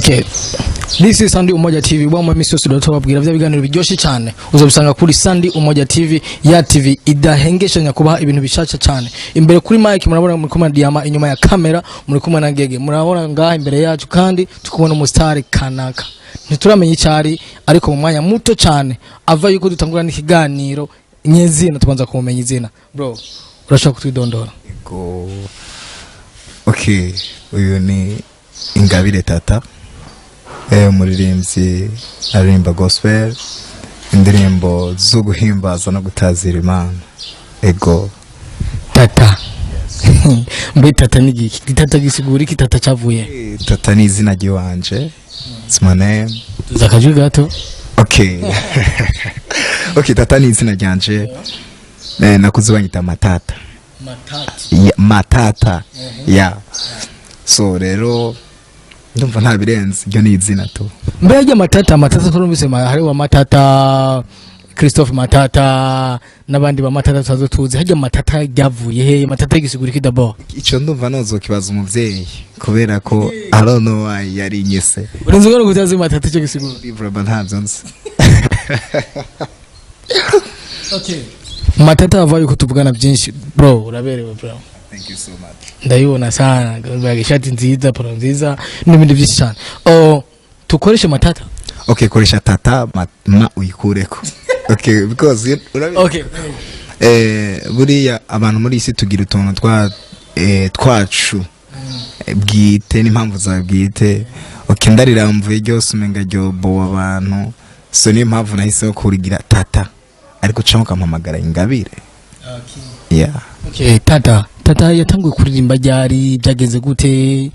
Okay. This is Sandy Umoja TV. Bwa mimi sio tubabwira vya biganiro biryoshye cyane. Uzobisanga kuri Sandy Umoja TV, ya TV idahengeshanya kubaha ibintu bishasha cyane. Imbere kuri mic murabona muri kumwe na Diama, inyuma ya kamera muri kumwe na Gege. Murabona ngaha imbere yacu kandi tukubona umustar kanaka. Ntituramenya icyari, ariko mu mwanya muto cyane ava yuko dutangura n'ikiganiro nyezina tubanza kumenya izina. Bro, urashaka kutwidondora? Go. Okay, uyu ni Ingabire Tata, umuririmbyi aririmba gospel, indirimbo zo guhimbaza no gutazira Imana. Ego. Tata. Mbe Tata ni giki? Tata gisigura iki? Tata cyavuye? Tata ni izina ry'iwanje. It's my name. Tuza akajwi gato. Okay, Tata ni izina ryanje. Nakuze banyita Matata. Matata. Yeah, Matata. Yeah. So rero ndumva nta birenze, iryo ni izina tu. Mbega Matata, Matata turumvise hari wa Matata Christophe, Matata n'abandi ba Matata tuzazo tuzi. Hajya Matata ryavuye he? Matata gisigura iki d'abord? Icyo ndumva nozokibaza umuvyeyi, kubera ko I don't know why yari inyise. Urenze ko utazi Matata icyo gisigura? Vraiment ntabyo nzi. Okay, Matata, ava yuko tuvugana byinshi. Bro, uraberewe, bro. Thank you so much. Ndayibona sana. Mbega ishati nziza, polo nziza n'ibindi byinshi cyane. Oh, tukoreshe Matata? Okay, koresha Tata, ma uyikureko. Okay, because Okay. Buriya abantu muri iyi si tugira utuntu twa twacu bwite n'impamvu zawe bwite. Okay, ndariramvuye ryose umenga ryobowa abantu, so niyo mpamvu nahisemo kurigira Tata, ariko cyangwa ukampamagara Ingabire. Yeah. Okay, Tata. Tata yatanguye kuririmba ryari? Byagenze gute?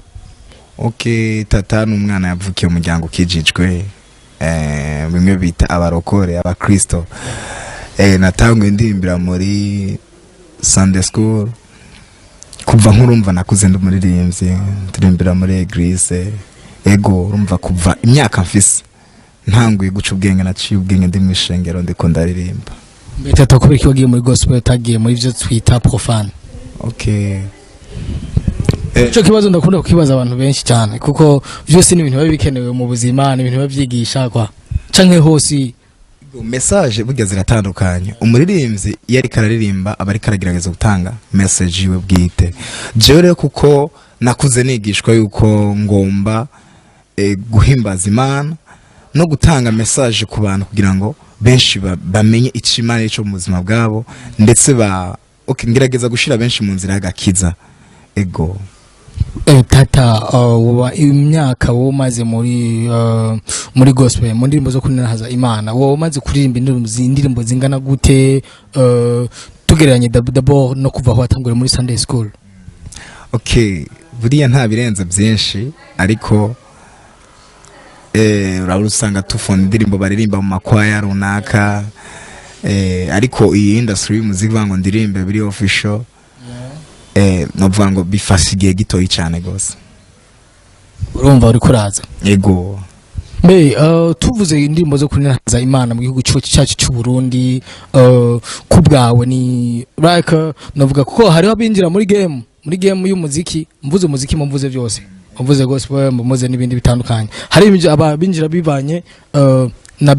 Okay, Tata ni umwana yavukiye mu muryango ukijijwe, bimwe bita abarokore, abakristo. Natanguye ndirimbira muri Sunday school kuva nkurumva nakuze ndi umuririmbyi, ndirimbira muri église. Ego, urumva kuva imyaka mfise ntanguye guca ubwenge, naciye ubwenge ndi mu ishengero ndiko ndaririmba. Mbe Tata, kubera iki wagiye muri gospel utagiye muri byo twita profane? Okay. Ico kibazo ndakunda kukibaza abantu benshi cyane, kuko vyose ni ibintu biba bikenewe mu buzima, ni ibintu biba vyigisha kwa canke hose. Message burya ziratandukanye. Umuririmbyi iyo ariko araririmba aba ariko aragerageza gutanga message yiwe bwite. Jewe rero, kuko nakuze nigishwa yuko ngomba guhimbaza Imana no gutanga message ku bantu kugira ngo benshi bamenye icyo Imana ico mu buzima bwabo, ndetse ba okay, ngerageza gushira benshi mu nzira y'agakiza. Ego. Tata, woba imyaka wowe umaze muri gospel, mu ndirimbo zo kuninahaza Imana, wowe umaze kuririmba indirimbo zingana gute, tugereranye d'abord no kuva aho watanguriye muri Sunday school? Okay, buriya nta birenze byinshi, ariko urabona usanga tufunda indirimbo baririmba mu makwaya runaka, ariko iyi industry y'umuziki ivuga ngo ndirimbe biri official, novuga ngo bifashe igihe gitoyi cyane gose. Urumva uri kuraza. Ego. Mbe tuvuze indirimbo zo kuninahaza Imana mu gihugu cyacu cy'u Burundi, ku bwawe ni like navuga kuko hariho abinjira muri game y'umuziki. Mvuze umuziki, mvuze byose, mvuze gospel, mvuze n'ibindi bitandukanye. Hari abinjira bivanye na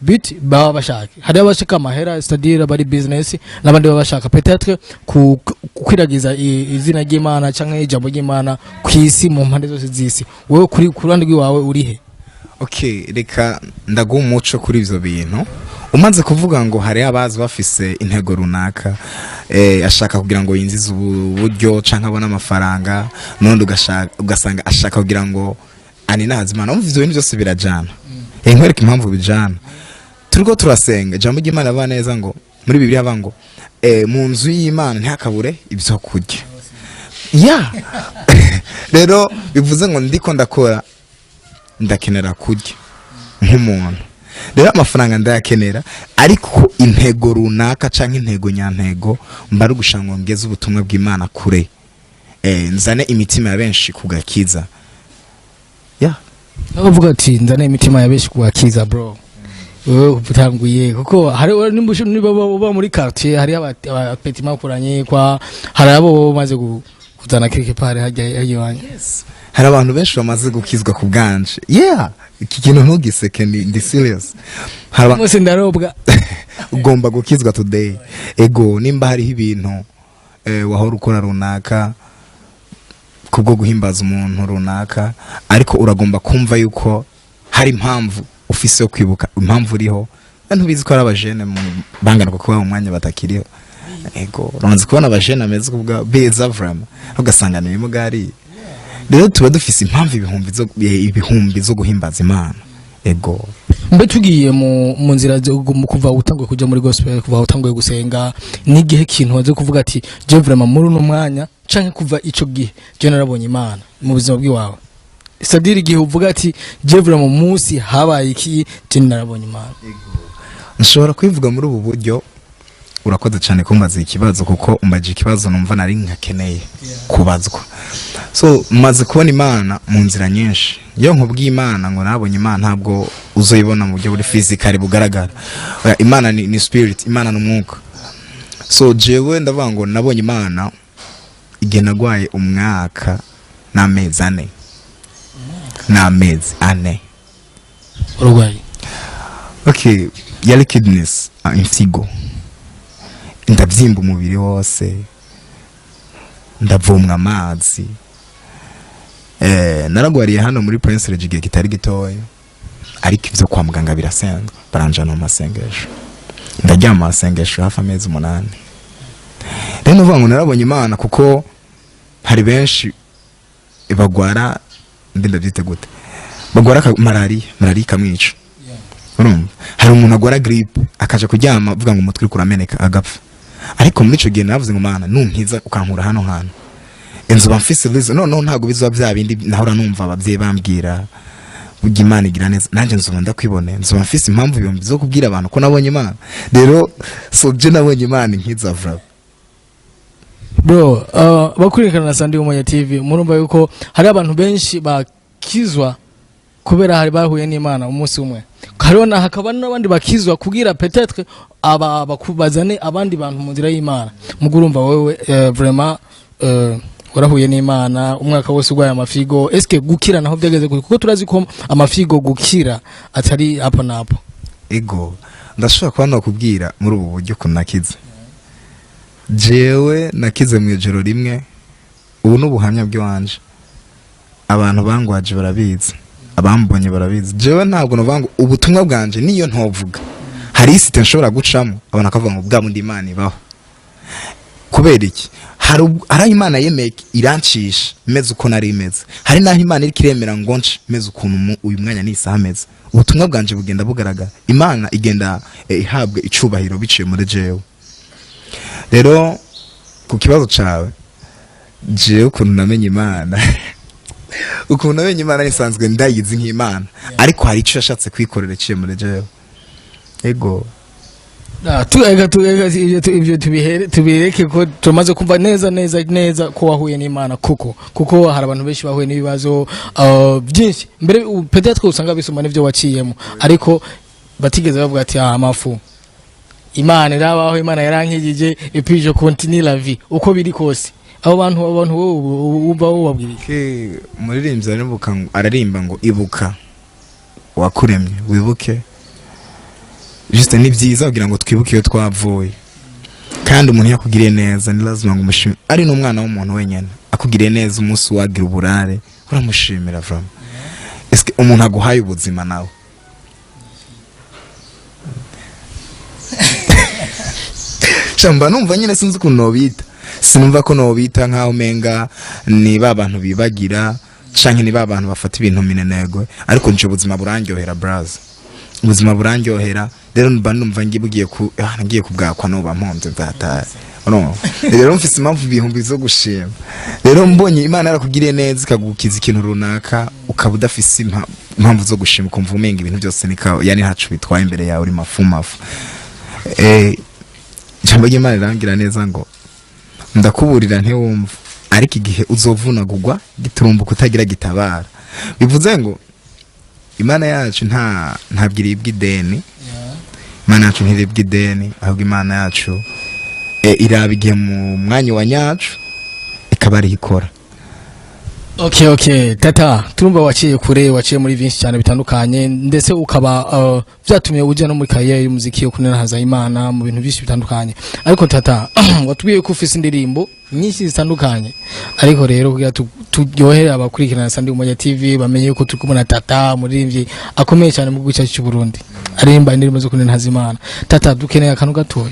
but baba bashaka. Hari abashaka amahera, c'est-à-dire bari business, n'abandi baba bashaka peut-être kukwiragiza izina ry'Imana canke ijambo ry'Imana ku isi, mu mpande zose z'isi. Wewe kuri ku ruhande rw'iwawe urihe? Okay, reka ndaguha umuco kuri ivyo bintu umaze kuvuga ngo hari abazi bafise intego runaka, ashaka kugira ngo yinjize uburyo canke abone amafaranga, nundi ugasanga ashaka kugira ngo aninaze Imana. Umva, ivyo bintu byose birajana. Nkwereka impamvu bijana. Turiko turasenga, ijambo ry'Imana ava neza ngo muri Bibiliya ava ngo mu nzu y'Imana ntihakabure ibyo kurya. Ya, rero bivuze ngo ndiko ndakora, ndakenera kurya nk'umuntu. Rero amafaranga ndayakenera, ariko intego runaka canke intego nyantego mba ari ugushaka ngo ngeze ubutumwa bw'Imana kure, nzane imitima ya benshi ku gakiza, ya. Avuga ati nzane imitima ya benshi kubakiza. Bro, wewe utanguye kuko hari nimba uba muri quartier, hari abapetit makuranye kwa, hari abo bamaze Uzana quelque part hajya hajya iwanyu. Hari abantu benshi bamaze gukizwa ku bwanje. Yeah, iki kintu ntugiseke, ni ndi serious. Hari Umunsi ndarobwa. Ugomba gukizwa today. Ego, nimba hariho ibintu wahora ukora runaka kubwo guhimbaza umuntu runaka, ariko uragomba kumva yuko hari impamvu ufise yo kwibuka impamvu uriho. Ntubizi ko ari abajene bangana kuba mu mwanya batakiriho. Ego, uramaze kubona abajene ameze kubwa beza, vraiment, ugasanga ni ibimugari. Rero tuba dufise impamvu ibihumbi zo guhimbaza Imana. Ego. Mbe tugiye mu nzira mu kuva utanguye kuja muri gospel, kuva utanguye gusenga, n'igihe kintu waze kuvuga ati: "Je vraiment muri uno mwanya", canke kuva ico gihe, "Je narabonye Imana mu buzima bw'iwawe"? C'est-à-dire igihe uvuga ati: "Je vraiment mu munsi habaye iki, je narabonye Imana." Nshobora kubivuga muri ubu buryo. Urakoze cyane kumbaza ikibazo, kuko umbaje ikibazo numva nari nkakeneye kubazwa. So maze kubona Imana mu nzira nyinshi. Iyo nkubwiye Imana ngo nabonye Imana, ntabwo uzoyibona mu buryo buri physical bugaragara. Oya, Imana ni spirit, Imana ni umwuka. So jewe ndavuga ngo nabonye Imana igihe nagwaye umwaka n'amezi 4, n'amezi 4. Urwaye? Okay, yari kidneys, imfigo, ndabyimba umubiri wose, ndavomwa amazi. Naragwariye hano muri Prince Reg igihe kitari gitoya, ariko ivyo kwa muganga birasenga, baranjana mu masengesho, ndaryama mu masengesho hafi amezi 8. Rero nuvuga ngo narabonye Imana kuko hari benshi bagwara, mbe ndabyite gute, bagwara malariya, malariya ikamwica. Urumva, hari umuntu agwara grippe akaja kuryama avuga ngo umutwe uriko urameneka, agapfa. Ariko muri ico gihe navuze ngo: "Mana, nunkiza ukankura hano hantu, inzu mfise reason." Noneho ntabwo bizoba bya bindi nahora numva ababyeyi bambwira. Burya Imana igira neza, nanjye nzoba ndakwibone, nzoba mfise impamvu ibihumbi zo kubwira abantu ko nabonye Imana. Rero so je nabonye Imana inkiza vuba. Bro, bakurikirana na Sandi Umoya TV, murumva yuko hari abantu benshi bakizwa kubera hari bahuye n'Imana umunsi umwe, hariho na hakaba n'abandi bakizwa kugira peut-être aba bakubazane abandi bantu mu nzira y'Imana. Mugo urumva wewe, vraiment, warahuye n'Imana umwaka wose urwaye amafigo. Eske gukira naho byageze gute? Kuko turazi ko amafigo gukira atari hapo na hapo. Ego, ndashobora kuba nakubwira muri ubu buryo ukuntu nakize. Jewe nakize mu ijoro rimwe. Ubu ni ubuhamya bw'iwanje, abantu bangwaje barabizi, abambonye barabizi. Jewe ntabwo navuga ngo ubutumwa bwanje niyo ntovuga, hari isite nshobora gucamo abantu bakavuga ngo bwa bundi Imana ibaho. Kubera iki? Hari aho Imana yemeye irancisha meze uko nari imeze, hari n'aho Imana iriko iremera ngo nce meze ukuntu uyu mwanya n'isaha ameze. Ubutumwa bwanje bugenda bugaragara, Imana igenda ihabwa icubahiro biciye muri jewe. Rero ku kibazo cawe, jewe ukuntu namenye Imana, ukuntu namenye Imana, nisanzwe ndayizi nk'Imana, ariko hari ico yashatse kwikorera iciye muri jewe. Ego. Ah, eka ivyo tubireke, ko tumaze kumva neza neza neza ko wahuye n'Imana, kuko hari abantu benshi bahuye n'ibibazo byinshi mbere, peut-être usanga bisoma n'ivyo waciyemo, ariko batigeze bavuga ati: "Ah, amafu, Imana irabaho, Imana yarankijije et puis je continue la vie uko biri kose." Abo bantu wowe wumva wowe babwira iki? Umuririmbyi aririmba ngo: "Ibuka wakuremye, wibuke." Juste ni byiza kugira ngo twibuke iyo twavuye, kandi umuntu yakugiriye neza ni lazima ngo umushime. Ari n'umwana w'umuntu wenyine akugiriye neza, umunsi wagira uburare uramushimira vraiment. Eske umuntu aguhaye ubuzima nawe? Shamba numva nyine sinzi ukuntu nobita, sinumva ko nobita nkaho umenga ni ba bantu bibagira canke ni ba bantu bafata ibintu minenegwe, ariko nje ubuzima burandyohera, braza, ubuzima burandyohera. Rero mba numva ngiye ku ngiye kubwakwa noba mponze vyataye. No rero mfise impamvu ibihumbi zo gushima. Rero mbonye Imana yarakugiriye neza ikagukiza ikintu runaka, ukaba udafise impamvu zo gushima, ukumva umenga ibintu byose nika yani ntaco bitwaye imbere yawe, uri mafu mafu. Ijambo ry'Imana rirangira neza ngo: "Ndakuburira ntiwumva, ariko igihe uzovunagurwa giturumbuka utagira gitabara." Bivuze ngo Imana yacu ntabwo iribwa ideni. Imana yacu ntiribwa ideni, ahubwo Imana yacu iraba igihe mu mwanya wa nyacu. Ikaba ariho ikora. Okay, Tata, turumva waciye kure, waciye muri byinshi cyane bitandukanye, ndetse ukaba vyatumye uja no muri carrière y'umuziki yo kunerahaza Imana mu bintu byinshi bitandukanye. Ariko Tata, watubwiye ko ufise indirimbo nyinshi zitandukanye, ariko rero kugira turyohere abakurikirana Sandi Umoja TV, bamenye ko turi kumwe na Tata, umuririmbyi akomeye cyane mu gihugu cyacu cy'u Burundi, aririmba indirimbo zo kunerahaza Imana. Tata, dukeneye akantu gatoya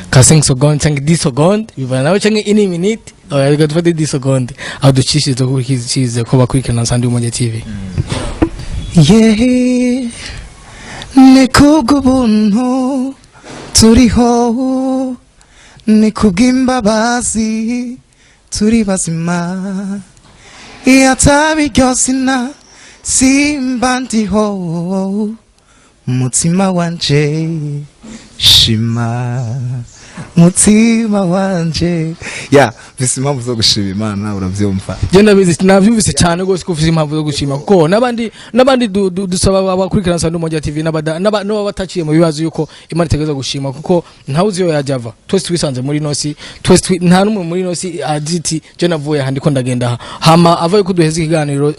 ka 5 secondes cyangwa 10 secondes, bivana nawe, cyangwa une minute. Oya, reka dufate 10 secondes aho ducishirize ko ko bakurikirana Sandi Umoja TV. Yeah, ni kubw'ubuntu turiho, ni kubw'imbabazi turi bazima. Iyo ataba iryo zina simba ndiho. Mutima wanje shima, mutima wanje. Ya, mfise impamvu zo gushima Imana, uravyumva. Je ndabizi, navyumvise cyane rwose ko ufise impamvu zo gushima, kuko n'abandi dusaba abakurikirana Sandi Umoja TV n'aba bataciye mu bibazo yuko Imana itegereza gushima, kuko ntawe uzi iyo yajya ava. Twese twisanze muri nosi, twese nta n'umwe muri nosi azi ati: "Je navuye aha, ndiko ndagenda aha." Hama ava yuko duheza ikiganiro,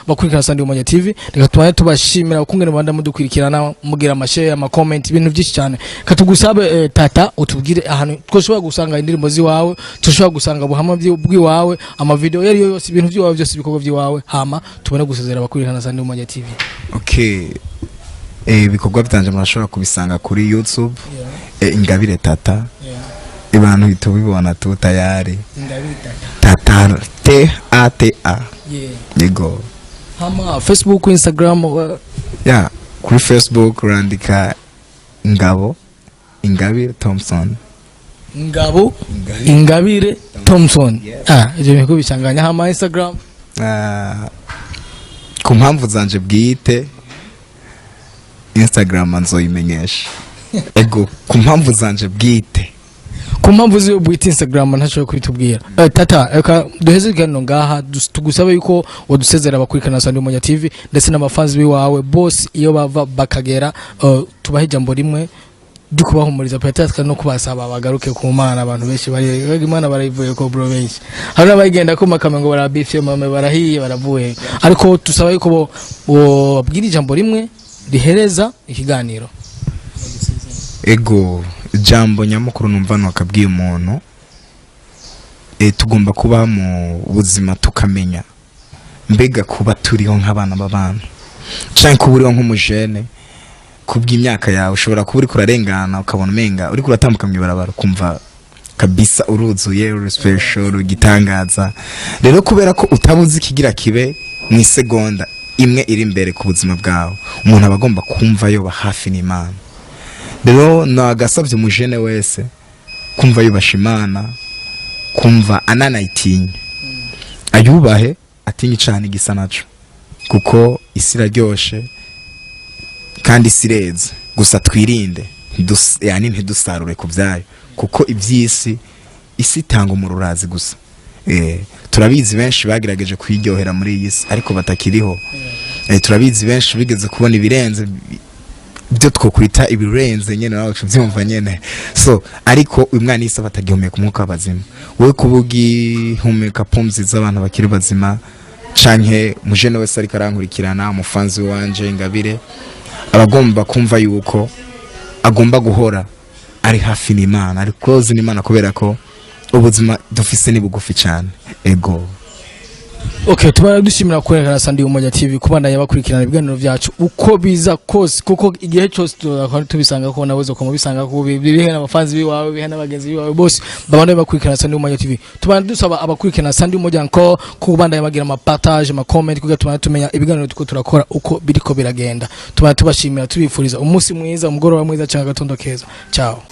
bakurikirana Sandi Umoja TV, reka tubane tubashimira ukungene mubanda mudukurikirana, mugira ama share, ama comment, ibintu byinshi cyane. Katugusabe, Tata, utubwire ahantu twoshobora gusanga indirimbo ziwawe, tushobora gusanga buhamwa bw'iwawe, amavideo yari yo yose, ibintu by'iwawe byose, ibikorwa by'iwawe, hama tubone gusezera abakurikirana Sandi Umoja TV. Okay, ibikorwa byanje murashobora kubisanga kuri YouTube, Ingabire Tata. Abantu uhita ubibona tu tayari. Tata, T A T A. Yego. Hama Facebook, Instagram? Ya, kuri Facebook urandika Ngabo Ingabire Thompson. Ngabo Ingabire Thompson. Ah, ibyo bintu kubishanganya. Hama Instagram? Ah, ku mpamvu zanje bwite Instagram nzoyimenyesha. Ego, ku mpamvu zanje bwite. Ku mpamvu ziwe bwite Instagram ntashobora kubitubwira. Tata, reka duheze ikiganiro ngaha, tugusabe yuko wadusezera abakurikirana Sandi Umoja TV ndetse n'abafanzi biwawe bose iyo bava bakagera, tubahe ijambo rimwe ryo kubahumuriza peut-être no kubasaba bagaruke ku Mana. Abantu benshi bari Imana barayivuye ko bro, benshi hari n'abayigenda ko makame ngo barabifye mame, barahiye, baravuye, ariko tusaba yuko bo bobwira ijambo rimwe rihereza ikiganiro. Ego, ijambo nyamukuru numva nokabwiye umuntu, tugomba kuba mu buzima tukamenya mbega kuba turiho nk'abana b'abantu canke kuba uriho nk'umujene. Kubw'imyaka yawe ushobora kuba uriko urarengana, ukabona umenga uriko uratambuka mw'ibarabara, ukumva kabisa uruzuye, uri special, uri igitangaza. Rero kubera ko utabuzi ikigira kibe mu isegonda imwe iri imbere ku buzima bwawe, umuntu aba agomba kumva yoba hafi n'Imana. Rero nagasabye umujene wese kumva yubasha Imana, kumva ananayitinya, ayubahe, atinye icana igisa naco, kuko isi iraryoshe kandi isi ireze. Gusa twirinde, yani ntidusarure ku byayo, kuko iby'isi, isi itanga umururazi gusa. Turabizi benshi bagerageje kuyiryohera muri iyi si ariko batakiriho. Turabizi benshi bigeze kubona ibirenze ibyo twokwita ibirenze nyene, nawe ubyumva nyene. So ariko uyu mwana isi batagihumeka umwuka w'abazima, wowe kuba ugihumeka pumzi z'abantu bakiri bazima, canke mujene wese ariko arankurikirana, umufanzi wanje Ingabire, abagomba kumva yuko agomba guhora ari hafi n'Imana, ari close n'Imana, kubera ko ubuzima dufise ni bugufi cyane. Ego. Okay, tubara dushimira kwerekana Sandi Umoja TV kubandanya bakurikirana ibiganiro byacu uko biza kose, kuko igihe cyose tuzakora tubisanga ko nawe ko mubisanga ko bihe n'abafanzi biwawe, bihe n'abagenzi biwawe bose babandanya bakurikirana Sandi Umoja TV. Tubana dusaba abakurikirana Sandi Umoja nko kubandanya bagira ama partage, ama comment, kugira tubana tumenya ibiganiro tuko turakora uko biriko biragenda. Tubana tubashimira, tubifuriza umunsi mwiza, umugoroba mwiza cyangwa agatondo keza. Ciao.